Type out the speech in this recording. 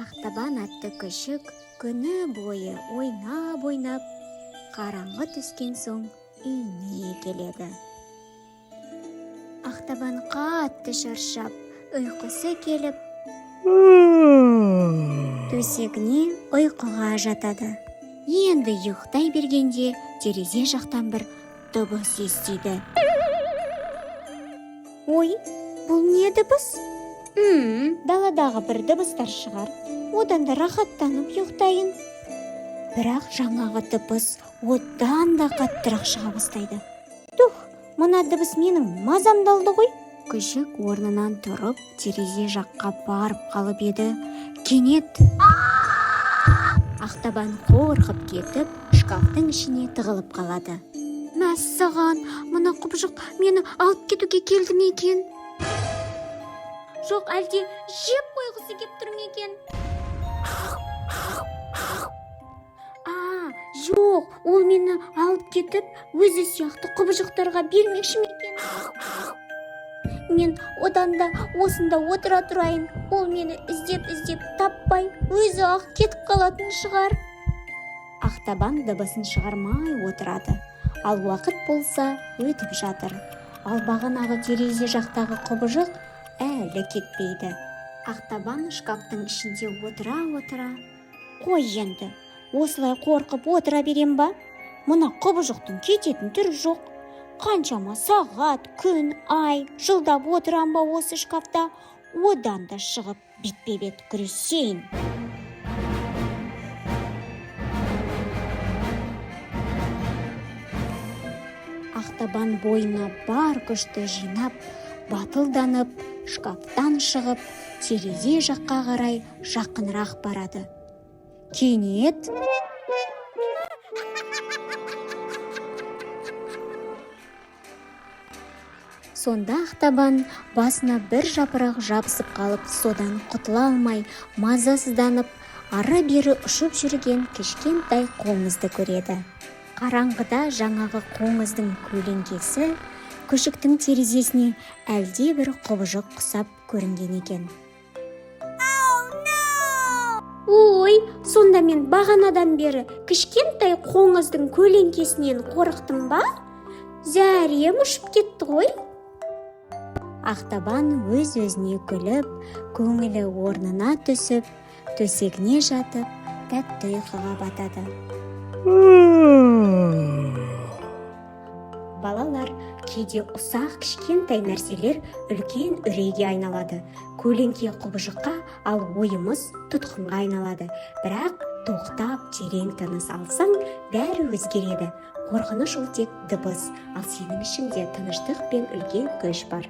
Ақтабан атты күшік күні бойы ойнап-ойнап, қараңғы түскен соң үйіне келеді. Ақтабан қатты шаршап, ұйқысы келіп, төсегіне ұйқыға жатады. Енді ұйықтай бергенде терезе жақтан бір дыбыс естиді. Ой, бұл не дыбыс? Даладағы бір дыбыстар шығар. Одан да рахаттанып ұйықтайын. Бірақ жаңағы дыбыс одан да қаттырақ шыға бастайды. Тух, мына дыбыс менің мазамды алды ғой. Күшік орнынан тұрып, терезе жаққа барып қалып еді, кенет Ақтабан қорқып кетіп, шкафтың ішіне тығылып қалады. Мәссаған, мына құбыжық мені алып кетуге келді ме екен? Жоқ, әлде жеп қойғысы кеп тұр ма екен? А, жоқ, ол мені алып кетіп, өзі сияқты құбыжықтарға бермекші ме екен? Мен одан да осында отыра тұрайын. Ол мені іздеп-іздеп таппай, өзі-ақ кетіп қалатын шығар. Ақтабан дыбысын шығармай отырады. Ал уақыт болса өтіп жатыр. Ал бағанағы терезе жақтағы құбыжық әлі кетпейді. Ақтабан шкафтың ішінде отыра-отыра, қой енді, осылай қорқып отыра берем ба? Мына құбыжықтың кететін түрі жоқ. Қаншама сағат, күн, ай, жылдап отырам ба осы шкафта? Одан да шығып бетпе-бет күресейін. Ақтабан бойына бар күшті жинап, батылданып, шкафтан шығып, терезе жаққа қарай жақынырақ барады. Кенет сонда Ақтабан басына бір жапырақ жабысып қалып, содан құтыла алмай, мазасызданып, ары-бері ұшып жүрген кішкентай қоңызды көреді. Қараңғыда жаңағы қоңыздың көлеңкесі күшіктің терезесіне әлде бір құбыжық құсап көрінген екен. Ой, сонда мен бағанадан бері кішкентай қоңыздың көлеңкесінен қорықтым ба? Зәрем ұшып кетті ғой. Ақтабан өз-өзіне күліп, көңілі орнына түсіп, төсегіне жатып, тәтті ұйқыға батады. Балалар, кейде ұсақ кішкентай нәрселер үлкен үрейге айналады. Көлеңке құбыжыққа, ал ойымыз тұтқынға айналады. Бірақ тоқтап терең тыныс алсаң, бәрі өзгереді. Қорқыныш ол тек дыбыс, ал сенің ішіңде тыныштық пен үлкен күш бар.